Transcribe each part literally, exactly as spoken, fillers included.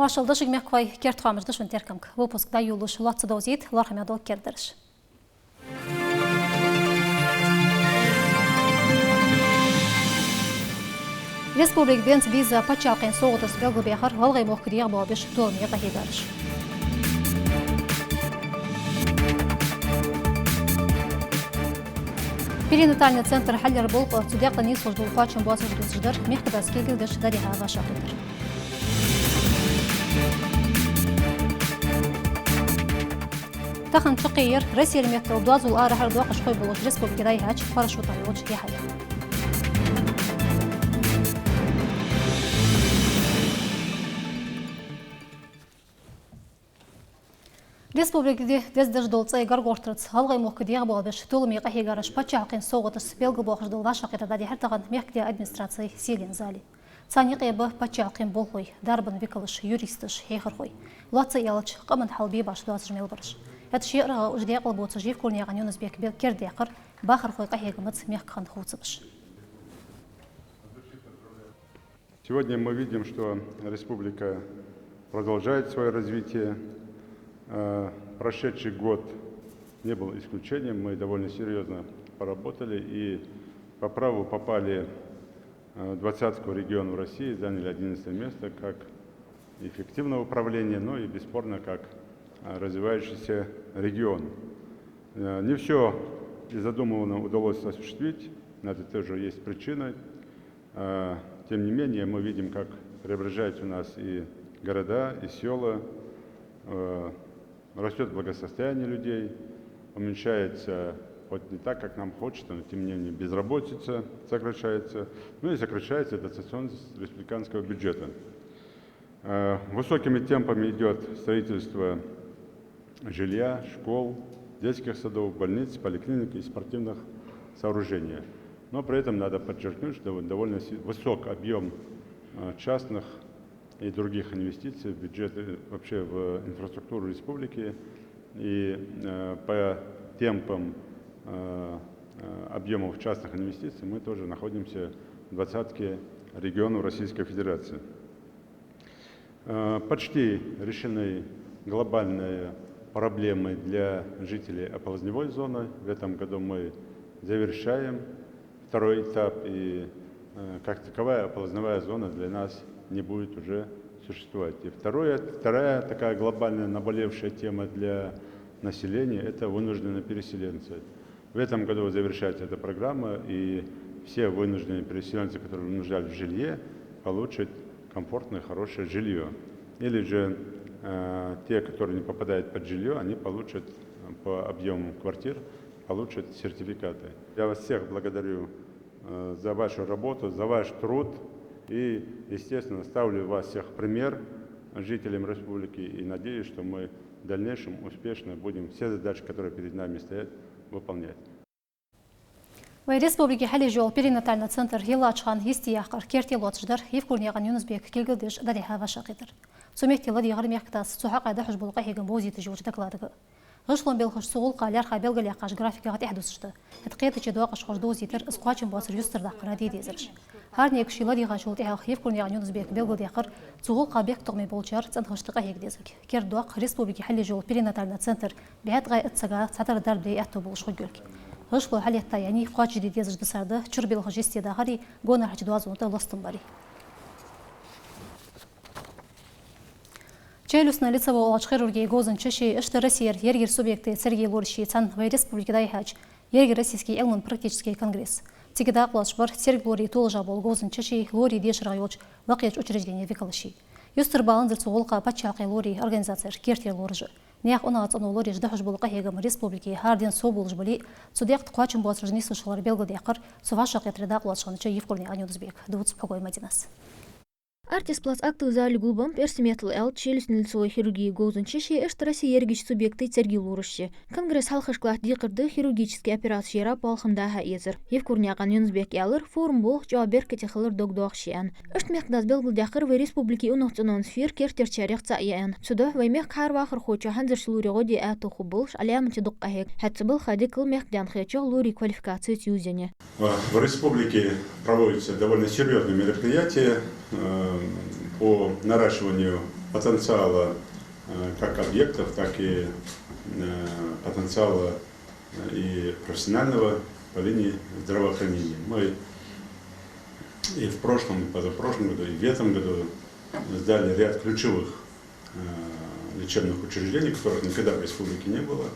Маршал да шуга, мехкахой, керда хоамаш да шун теркамга. Выпуск дӀайолалуш лоацца довзийт лоархӀаме дола кердадараш. Республика денз дийза паччахьалкхен совгӀаташца белгалбаьхар ГӀалгӀай мохк дегӀабоалабеш толамца къахьегараш. Перинатальни центр хьалъяра болх а, цу декъе нийслуш дола кхоачам боацараш дувцаш дар мехкдас кулгалдеш дӀадихьа вӀашагӀкхетар. Тахан чакхъяьр Россера меттала доазол арахьара доакъашхой болаш республике дӀайихьача парашютах йолча яхьарах. Республика де-, деза деш дола цӀай гаргагӀертарца ГӀалгӀай мохк дегӀабоалабеш толамца къахьегараш паччахьалкхен совгӀаташца белгалбоахаш дола вӀашагӀкхетар дӀадихьар тахан мехкдий администраце сийлен зале. Царна юкъе ба паччахьалкхен болхлой, дарбан викалаш, юристаш, хьехархой. Лоацца аьлча, къаман хьал бебаш доацаш мел бараш. ХӀаьта ший аргӀагӀа уж декъала боацаш Евкурнаькъан Юнус-Бека бе-, кердадехкар бахархой къахьегамца мехка хинна хувцамаш. Сегодня мы видим, что республика продолжает своё развитие. Э, прошедший год не был исключением. Мы довольно серьёзно поработали и по праву попали, э, в двадцатку регионов России, заняли одиннадцатое место как эффективного управления, но и бесспорно как, э, развивающийся регион. Э, не всё из задуманного удалось осуществить, на это тоже есть причины. Э, тем не менее, мы видим, как преображаются у нас и города, и сёла. Э, растёт благосостояние людей, уменьшается, хоть не так, как нам хочется, но тем не менее безработица сокращается, ну и сокращается дотационность республиканского бюджета. Э, высокими темпами идёт строительство жилья, школ, детских садов, больниц, поликлиник и спортивных сооружений. Но при этом надо подчеркнуть, что дов-, довольно си-, высок объём, э, частных и других инвестиций в бюджет, э, вообще в инфраструктуру республики. И, э, по темпам, э, э, объёмов частных инвестиций мы тоже находимся в двадцатке регионов Российской Федерации. Э, почти решены глобальные проблемы для жителей оползневой зоны. В этом году мы завершаем второй этап, и, э, как таковая оползневая зона для нас не будет уже существовать. И второе, вторая такая глобальная наболевшая тема для населения — это вынужденные переселенцы. В этом году завершается эта программа, и все вынужденные переселенцы, которые нуждались в жилье, получат комфортное, хорошее жильё. Или же, э, те, которые не попадают под жильё, они получат, э, по объёму квартир, получат сертификаты. Я вас всех благодарю, э, за вашу работу, за ваш труд. И, естественно, ставлю вас всех в пример жителям республики и надеюсь, что мы в дальнейшем успешно будем все задачи, которые перед нами стоят, выполнять. Вай республике хьалъеш йола перинатальни центр йиллача хана йисте яккхар керте лоацаш дар Евкурнаькъан Юнус-Бека кулгалдеш дӀадихьа вӀашагӀкхетар. Цу метте ладийгӀар мехкдас цу хьакъехьа дӀахьош бола къахьегам бовзийташ йолча докладага. ГӀишлон белхаш цу гӀулакха лаьрхӀа белгалъяьккхача графикага тӀехьадувцаш да. ХӀаьта кхетаче доакъашхоша довзийтар из кхоачам боацараш юстара даккхара де дезараш. ХӀаранега ше ладийгӀачул тӀехьагӀа Евкурнаькъан Юнус-Бека белгалдаьккхар цу гӀулакха бехктокхаме болчар цӀенхашта къахьега дезарг. Керда доаккх республике хьалъеш йола перинатальни центр бӀаь ткъаь итт сага цхьатарра дарба де аьттув болаш хургйолга. ГӀишло хьалъэтта яьннай, кхоачашде дезаш да цар да чура белхаш йисте дахари, гонахьарча доазон тӀа лостам бари. Челюстно-лицевой оалача хирургий говзанчаши, иштта Россера еррига субъекта цергий лораши цхьана вай республике дӀайихьача Еррига российски Ӏилман-практически конгресс. Цига дакъа лоацаш бар церга лорий толашагӀа бола говзанчаши, лорий дешарагӀа йолча бакъерча учрежденех викалаши. Юстара баланзар цу гӀулакха паччахьалкхен лорий организацера кертера лораша. Наьха унахцӀено лораеш дӀахьош бола къахьегам республике хӀара ден совбоалаш бале а, цу декъе кхоачам боацараш нийслуш хилар белгалдаьккхар цу вӀашагӀкхетаре дакъа лоацаш хиннача Евкурнаькъан Юнус-Бека. Дувц Пхьугой Мадинас. Артист плац актови зале гулбенна, эрсий меттала аьлча, челюстно-лицевой хирургий говзанчаши, иштта Россера ерригача субъекта цергий лораши. Конгресс хьалхашка латта декхар да хирургически операцеш яра болх хӀама дахьа езар. Евкурнаькъан Юнус-Бека аьлар, форум болх чӀоагӀа беркате хилар дог доахаш я аьнна. Иштта мехкдас белгалдаьккхар вай республике унахцӀенон сфера кертерчарех цаӀ я аьнна. Цудухьа вай мехка хӀара вахархочоа хьанзарча лорий гӀо де аьттув хургболаш Ӏаламате дукха къахьег. ХӀаьта цу балха декал мехкдаьнна хетачох лорий квалификацеца ювзаеннай. В республике проводятся довольно серьёзные мероприятия, э, по наращиванию Потенциала, э, как объектов, так и, э, потенциала, э, и профессионального по линии здравоохранения. Мы и в прошлом, и позапрошлом году, и в этом году сдали ряд ключевых, э, лечебных учреждений, которых никогда в республике не было.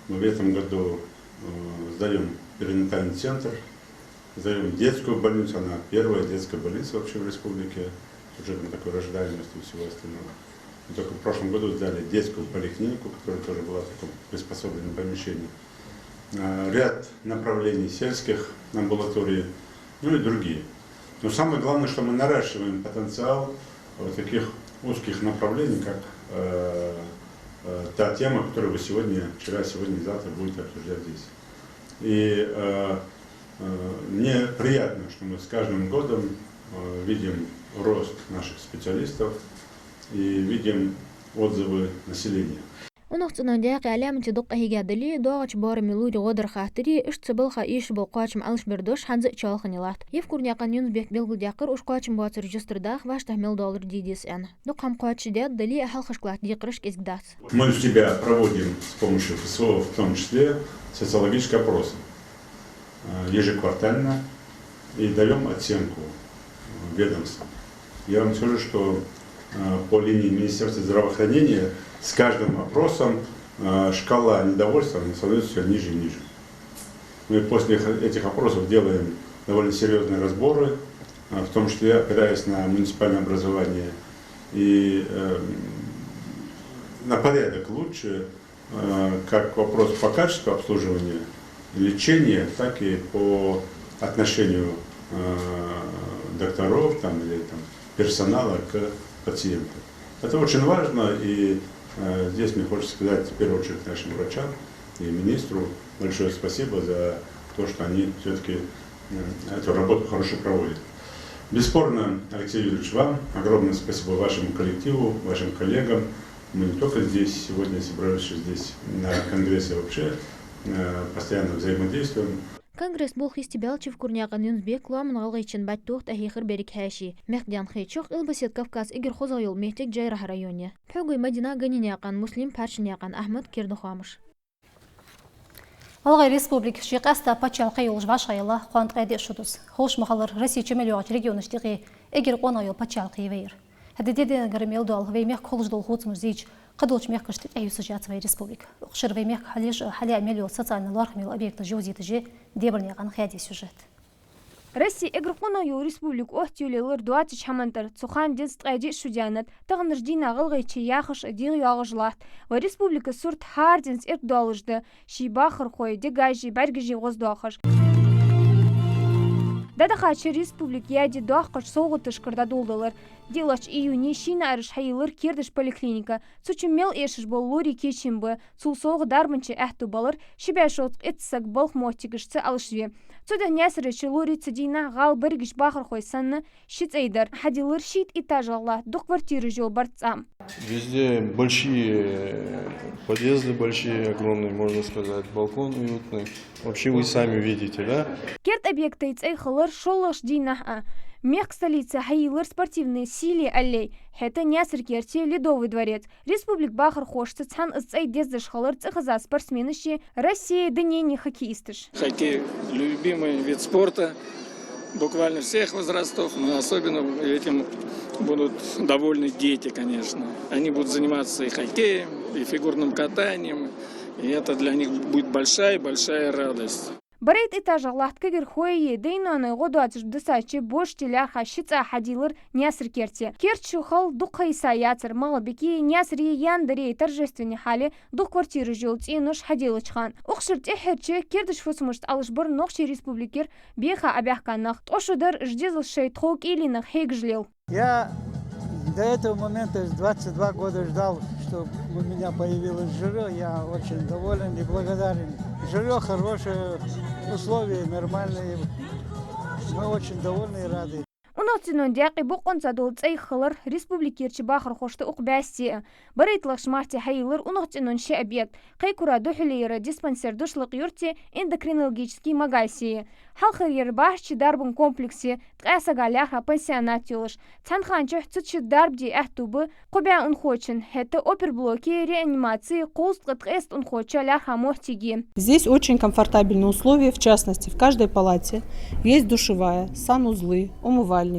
Мы в этом году, э, сдаём перинатальный центр, сдаём детскую больницу, она первая детская больница вообще в республике, с учётом такой рождаемости и всего остального. Мы только в прошлом году сдали детскую поликлинику, которая тоже была в таком приспособленном помещении. Э, ряд направлений сельских амбулаторий, ну и другие. Но самое главное, что мы наращиваем потенциал вот таких узких направлений, как, э, э, та тема, которую вы сегодня, вчера, сегодня и завтра будете обсуждать здесь. И, э, э, мне приятно, что мы с каждым годом, э, видим рост наших специалистов и видим отзывы населения. Унахцӏенон даькъе Ӏаламате дукха къахьийга дале а, доагӏача боараме лорий гӏо дар хаттар а, иштта цу балха эшаш бола кхоачам Ӏалашбер дош хӏанз а чоалхане латт. Евкурнаькъан Юнус-Бека белгалдаьккхар уж кхоачам боацараш юстардаха вӏаштӏехьа мел доллар де деза аьнна. Дукха хӏама кхоачашдаьд, дале а хьалхашка латта декхараш кӏезига дац. Мы у себя проводим с помощью Ф С О, в том числе, социологические опросы, э, ежеквартально и даём оценку, э, ведомствам. Я вам скажу, что, э, по линии Министерства здравоохранения с каждым опросом, э, шкала недовольства, она становится всё ниже и ниже. Мы после их, этих опросов делаем довольно серьёзные разборы, э, в том числе опираясь на муниципальное образование и, э, на порядок лучше, э, как вопрос по качеству обслуживания, лечения, так и по отношению, э, докторов там, или там, персонала к пациентам. Это очень важно, и, э, здесь мне хочется сказать в первую очередь нашим врачам и министру большое спасибо за то, что они всё-таки, м, эту работу хорошо проводят. Бесспорно, Алексей Юрьевич, вам огромное спасибо, вашему коллективу, вашим коллегам. Мы не только здесь сегодня собрались, что здесь на конгрессе, а вообще, э, постоянно взаимодействуем. Конгресс болх йисте баьлча Евкурнаькъан Юнус-Бека лоаман гӏалгӏайчен баттох тӏахьехар беррига хьаьший. Мехкдаьнна хетачох, Къилбаседа Кавказе эггара хозагӏа йола моттиг Джейрахь район я. Пхьугой Мадина, Ганинаькъан Муслим, Парчанаькъан Ахьмад, «Керда хоамаш». ГӀалгӀай Республика ший къаьстта паччахьалкхе йолаш вӀашагӀъелла кхоана ткъаь диъ шу да из. Ховш ма хиллара, Россе чу мел йоагӀача регионашта юкъе эггара къонахча йола паччахьалкхе я вай. ХӀаьта ди-динагара мел дола вай мехка хулаш дола хувцамаш зийча, кхыдолча мехкашта тӀехьа юсаш яц вай республика. Укх шера вай мехка хьалъеш а, хьалъяь а мел йола социальни лоархӀаме йола объекташ йовзийташ я Дебарнаькъан Хадий сюжет. Россе эггара къонахча йола республика оттаю лелар доацача хӀаман тӀара. Цу хана денз ткъаь диъ шу даьннад. Таханарча дийнахьа ГӀалгӀайче яхаш а дегӀайоагӀаш латт. Вай республика сурт хӀара денз эрк долаш да, ший бахархой, дегаши бӀаргаши гӀоздоахаш. ДӀадахача шера республика яде доаккхача совгӀаташкара дӀадоладелар. ДиълагӀча июне ший наӀараш хьайийллар кердача поликлинике. Цу чу мел эшаш бола лорий кийчъенна ба, цул совгӀа дарбанче аьттув балар, ши бӀаь шовзткъа итт саг балха моттигашца Ӏалашве. Цудухьа Наьсарерча лорий цу дийнахьа гӀала берригача бахархой санна ши цӀай дар. Хьадийллар шийтта этажах латта дукха квартираш йола барт цӀа. Везде большие подъезды, большие, огромные, можно сказать, балкон уютный. Вообще, вы сами видите, да? Керда объекта цӀай хилар шоллагӀча дийнахьа а. Мехка столице хьайийллар спортивни сийле аллей, хӀаьта Наьсар-Керте Ледовый дворец. Республика бахархошца цхьана из цӀай дездеш хилар цӀихеза спортсменаши Россе дунене хоккеисташ. Хоккей — любимый вид спорта буквально всех возрастов, но особенно этим будут довольны дети, конечно. Они будут заниматься и хоккеем, и фигурным катанием, и это для них будет большая-большая радость. БархӀайтта этажах латта кагирхой а, даьй-ноаной гӀо доацаш дисача божаче лаьрхӀа ши цӀа хьадийллар Наьсар-Керте. Керда шу хила дукха ха йиса яцар МагӀалбике, Наьсаре, Яндаре торжественни хьале дукха квартираш йола цӀенош хьаделлача хана. Укх шера тӀеххьарча кердача фусамашца Ӏалашбар нохчий республикера беха Ӏобаьхка нах. Ткъо шу дар уж дезалашта шоай тхов кӀийле нах хьегаш лел. Я до этого момента двадцать два года ждал, что у меня появилось жильё. Я очень доволен и благодарен. Жильё хорошее, условия нормальные. Мы очень довольны и рады. УнахцӀенон даькъе бокъонца дола цӀай хилар республикерча бахархошта укх бӀаьсте а. БархӀитталагӀча марте хьайийллар унахцӀенон ши объект: Кхайкура духьалера диспансер Душлакъ-Юрте, эндокринологически магасе, хьалхаръяр бахьарча дарбан комплексе, ткъаь сага лаьрхӀа пансионат йолаш. Цхьан хана чухь цу чу дарба де аьттув ба кхо бӀаь унахочун, хӀаьта оперблоке, реанимаци кхузткъа-ткъеста унахочоа лаьрхӀа моттиге. Здесь очень комфортабельные условия, в частности, в каждой палате есть душевая, санузлы, умывальники.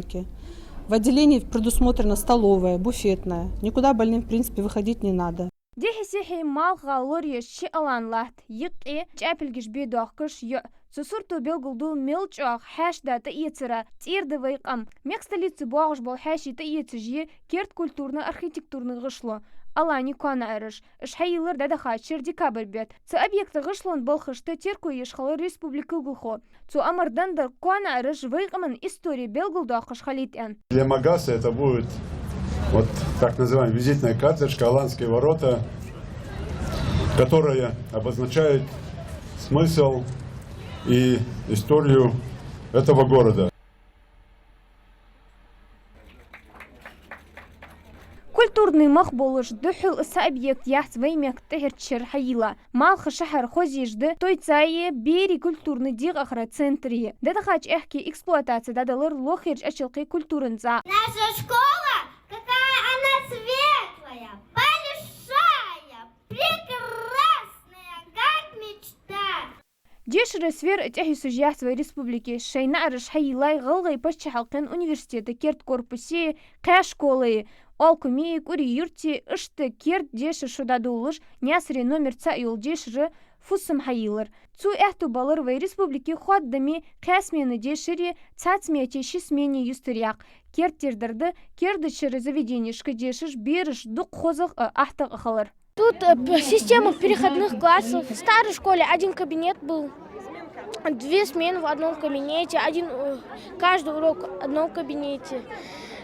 В отделении предусмотрена столовая, буфетная. Никуда больным, в принципе, выходить не надо. Дехьа-сехьа Малхбузера лораеш ши алан латт, юкъе чӀаьпилгаш бе доахкаш йоӀ. Цу сурто белгалду мел чӀоагӀа хьаьший да тӀаэцара цӀера да вай къам. Мехка столице боагӀаш бола хьаьший тӀаэцаш я керда культурни архитектурни гӀишло, алани коа наӀараш. Уж хьайийллар дӀадахача шера декабрь бетта. Цу объекта гӀишлон балхашта терко еш хилар республика кулгалхо. Цо амар даьдар, коа наӀараш вай къаман истори белгалдоаккхаш хилийта аьнна. Для Магаса это будет вот так называемая визитная карточка «Аланские ворота», которая обозначает смысл и историю этого города. Культурни мах болаш духхьал са объект яц вай мехка тӀехьарча шера хьайийлла. Малхбузера шахьар хоза еш да тойцаи берий культурни дегӀахара центри. ДӀадахача аьхке эксплуатаце дӀадалар лохерча Ачалкхе культуран цӀа. Наша школа, какая она светлая, большая, прекрасная, как мечта. Дешара сфера тӀехьусаш яц вай республике. Шоай наӀараш хьайийллай ГӀалгӀай паччахьалкхен университета керда корпусе, кхаь школе, Алкуме, КӀури-Юрте, иштта керда дешара шу дӀадолалуш, Наьсаре номер цаӀ йола дешара фусам хьайийллар. Цо аьттув балар вай республике хоадаме кхаь смена дешаре цхьацца метте ши смена юстаръяккха. Керда тергдар да керда шера заведенешка дешаш бераш дукха хозагӀа а, ахтагӀа а хилар. Тут, э, п-, система переходных классов. В старой школе один кабинет был. Две смены в одном кабинете, один, э, каждый урок в одном кабинете.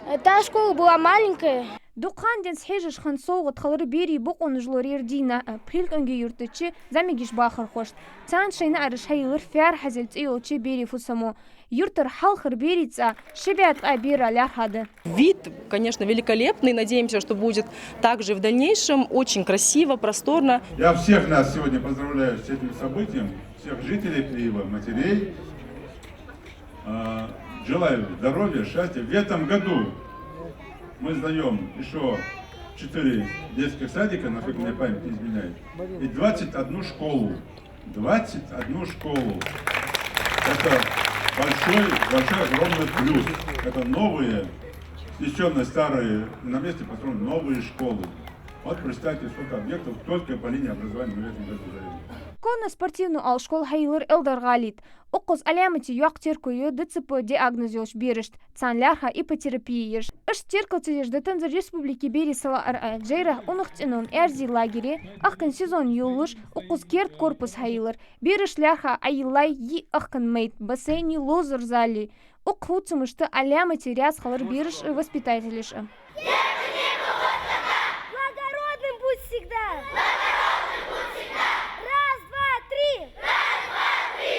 Э, та школа была маленькая. Дукха ха денз хьежаш хинна совгӀат хилар берий бокъонаш лораяра дийнахьа Пхьилекъонгий-Юртарча зӀамигача бахархошта. Царна шоай наӀараш хьайийллар «Фаьр хьазел» цӀи йолча берий фусамо. Юртара хьалхара берий цӀа ши бӀаь ткъаь бера лаьрхӀа да. Вид, конечно, великолепный. Надеемся, что будет также в дальнейшем. Очень красиво, просторно. Я всех нас сегодня поздравляю с этим событием, всех жителей Плиева, матерей. А, желаю здоровья, счастья. В этом году мы сдаём ещё четыре детских садика, насколько мне память не изменяет, и двадцать одну школу. Двадцать одну школу. Это большой, большой, огромный плюс. Это новые, снесённые старые, и на месте построены новые школы. Вот представьте, сколько объектов только по линии образования мы в этом году сдаём. Конно-спортивни оалашкола хьайийллар Эльдар-ГӀалий тӀа. Укхаза Ӏаламате йоккха терко я ДЦП диагноз йолча берашта, царна лаьрхӀа иппотерапи еш. Иштта теркал ца еш дитанзар республике берий салаара а. Жайрахь унахцӀенон аьрзи лагере ахкан сезон йолалуш, укхаза керда корпус хьайийллар. Берашта лаьрхӀа Ӏайийллай йиъ ахкан майда, бассейни ловзара зали. Укх хувцамашта Ӏаламате раьза хилар бераш а, воспитателаш а. Благородным будь всегда! Благородным будь всегда! Раз, два, три! Раз, два, три!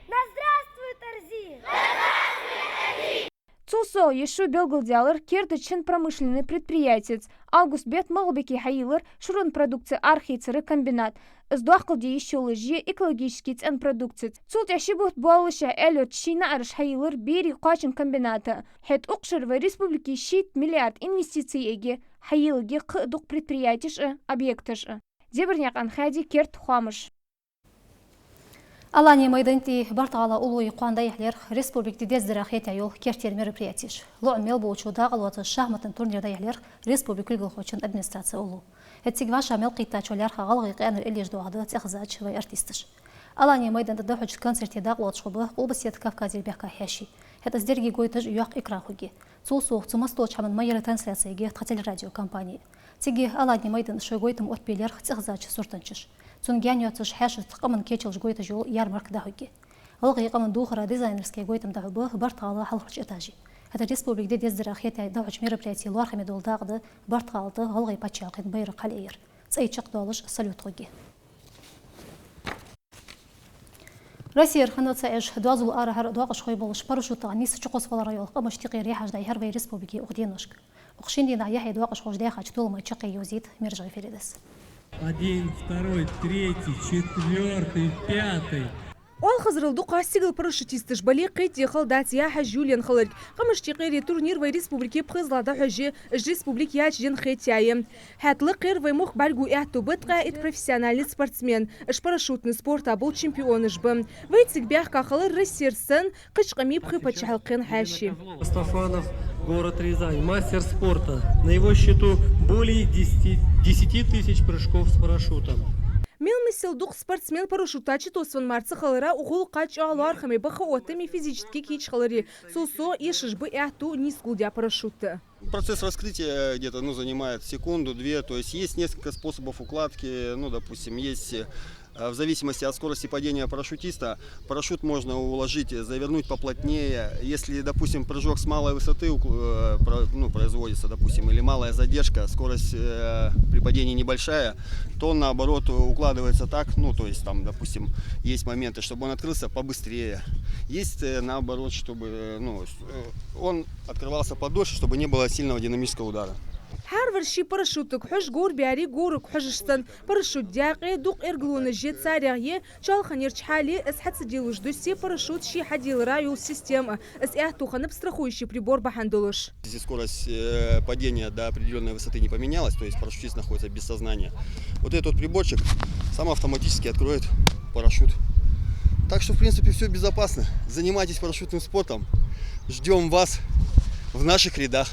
Да здравствует Орзи! Да здравствует Орзи! Цул совгӀа ер шу белгалдаьлар кердача шин промышленни предприятеца. Август бетта МагӀалбике хьайийллар шуран продукци арахецара комбинат. Из доаккхал де йиш йолаш я экологически цӀена продукци. Цул тӀехьа ши бутт боаллашехь аьлларча ший наӀараш хьайийллар берий кхоачан комбината. ХӀаьта укх шера вай республике шийтта миллиард инвестици эгге, хьайийлларгья кхы а дукха предприятеш а, объекташ а. Зебарнаькъан Хади, «Керда хоамаш». Алани майдан тӀа БартгӀала уллув кхоана дӀаяхьа лаьрхӀ республика ди дездарах хетаяь йола кертера мероприятеш. ЛоӀам мел болча дакъа лоацаш шахматни турнир дӀаяхьа лаьрхӀ республика кулгалхочун администраце уллув. ХӀаьта цига вӀашагӀ мел кхийттачоа лаьрхӀа гӀалгӀай къаьнара иллеш доагӀа да цӀихезача вай артисташ. Алани майдан тӀа дӀахьоча концерте дакъа лоацаш хургба Къулбаседа Кавказера баьхка хьаьший. ХӀаьта из деррига гойташ йоккха экран хургья. Цул совгӀа цу массадолча хӀаман ма ярра трансляци ергья тха телерадиокомпани. Цига Алани майдана шоай гойтам орпе лаьрхӀ цӀихезача суртанчаша. Цунна гаьна йоацаш хьаьшашта къаман кечалаш гойташ йола ярмарка дӀахьоргья. ГӀалгӀай къаман духара дизайнерски гойтам дӀахьоргба БартгӀала хьалхарча этаже. ХӀаьта республика ди дездарах хетаяь дӀахьоча мероприяте лоархӀаме дола дакъа да БартгӀала тӀа ГӀалгӀай паччахьалкхен байракх хьалъяьяр. ЦӀай чакхдоалаш салют хургья. Россера хинна ца Ӏеш, доазол арахьара доакъашхой болаш парашютах нийсса чукхоссавалара йола къамашта юкъера яхьаш дӀайихьар вай республике укх деношка. Укх шин дийнахьа яхье доакъашхоша даьхача толамах чакхъяьй йовзийт Мержой Фиридас. Один, второй, третий, четвёртый, пятый. Оалхазарал дукха сигала парашютисташ бале кхетаде хала дац яхьаш юлен хиларга. Къамашта юкъера турнир вай республике пхезлагӀа дӀахьош я, уж республике яьча денна хетаяьй. ХӀаьта лакхера вай мохк бӀаргагу аьттув ба, ткъаь итт профессиональни спортсмен. Уж парашютни спорта бола чемпионаш ба. Вай цига баьхка хилар Россера санна кхыча къамий пхи паччахьалкхен хьаьший. Стафанов, город Рязань, мастер спорта. На его счету более десяти, десяти тысяч прыжков с парашютом. Мел миссел дукха спортсмен парашюта чутоссавенна мара ца хилара, укх гӀулакха чӀоагӀа лоархӀаме ба ха оттам а, физически кийча хилар а. Цул совгӀа, эшаш ба аьттув нийсса гулдаь парашютах. Процесс раскрытия где-то, ну, занимает секунду-две. То есть есть несколько способов укладки. Ну, допустим, есть, э, в зависимости от скорости падения парашютиста, парашют можно уложить, завернуть поплотнее. Если, допустим, прыжок с малой высоты ук-, э, про-, ну, производится, допустим, или малая задержка, скорость, э, при падении небольшая, то он, наоборот, укладывается так, ну, то есть там, допустим, есть моменты, чтобы он открылся побыстрее. Есть, э, наоборот, чтобы, э, ну, с-, э, он открывался подольше, чтобы не было сильного динамического удара. ХӀаравар ший парашютага хьожаш, говр баьри говрага хьожаш санна, парашют даькъе дукха эргалонаш я, царех я чоалханерча хьале из хьа ца делуш дуссе парашют ше хьаделара йола система. Из аьттув хиннаб страхующий прибор бахьан долаш. Если скорость, э, падения до определённой высоты не поменялась, то есть парашютист находится без сознания, вот этот вот приборчик сам автоматически откроет парашют. Так что, в принципе, всё безопасно. Занимайтесь парашютным спортом. Ждём вас в наших рядах.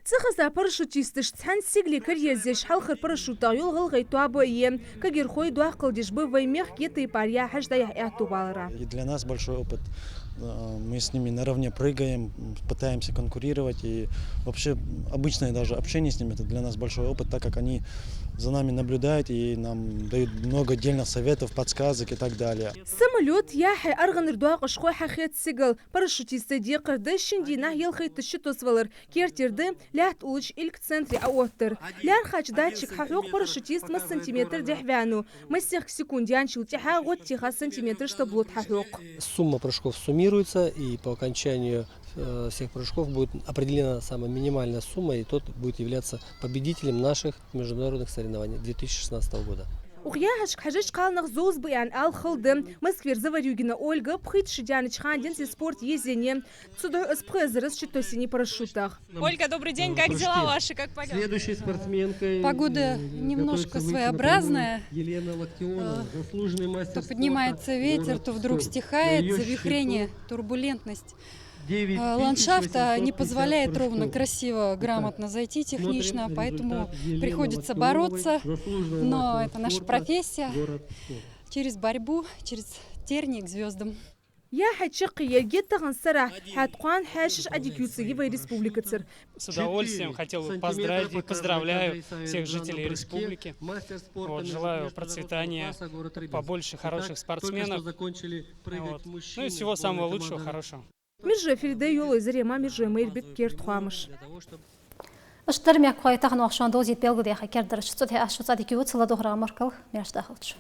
Ца хеза парашютисташца цхьана сигале караерзаеш хьалхара парашютах йола гӀалгӀай тоаба а я. Кагирхой доаккхал деш ба вай мехка е тайпара яхьаш дӀаяхьа аьттув баларах. И для нас большой опыт. Э, мы с ними наравне прыгаем, пытаемся конкурировать. И вообще обычное даже общение с ними — это для нас большой опыт, так как они за нами наблюдают и нам дают много дельных советов, подсказок и так далее. Самолёт, яхье, аргӀанара доакъашхой хьахет сигала. Парашютистий декхар да шин дийнахьа ялхайтта чутоссавалар. Кертера да лаьтта уллача Ильк центре Ӏооттар. ЛаьрххӀача датчика хьахьокх парашютист масса сантиметр дехьаваьннав. Массехк секунда яьнначул тӀехьагӀа гӀод-техас сантиметраш табло тӀа хьахьокх. Сумма прыжков суммируется, и по окончанию, э, всех прыжков будет определена самая минимальная сумма, и тот будет являться победителем наших международных соревнований две тысячи шестнадцатого года. Укх яхьашка хьежача кхалнах зовза ба аьнна ала хала да. Москвера Заварюгина Ольга пхийтта шу даьннача хана денз ер спорт езаенна я. Цудухьа из пхи эзараца чутоссаеннай парашютах. Ольга, добрый день. Как дела ваши? Как полёт? Следующей спортсменкой, э, готовится выйти на поле Елена Локтионова, заслуженный мастер спорта, город Псков. Погода немножко своеобразная. То поднимается ветер, то вдруг стихает, завихрение, турбулентность. Э, ландшафт, а, не позволяет ровно, красиво, грамотно зайти технично, поэтому приходится бороться. Но это наша профессия. Через борьбу, через тернии к звёздам. Яхье чакхъяьлча тахан сарахьа хьатӀакхоачаш хьаьшаш Ӏадика ювцаргья вай республикацара. С удовольствием хотел бы поздравить и поздравляю всех жителей республики. Вот, желаю процветания, побольше хороших спортсменов. Вот. Ну и всего самого лучшего, хорошего. Мержой Фарида, Йовлой Зарема, Мержой Майрбик, «Керда хоамаш». Иштта дар мехкахой, тахан оаха шоана довзийта белгалдаьха кердадараш. Цу тӀа аз шуца Ӏадика ювц, ладувгӀарах мара кхы маьрша дахалда шо.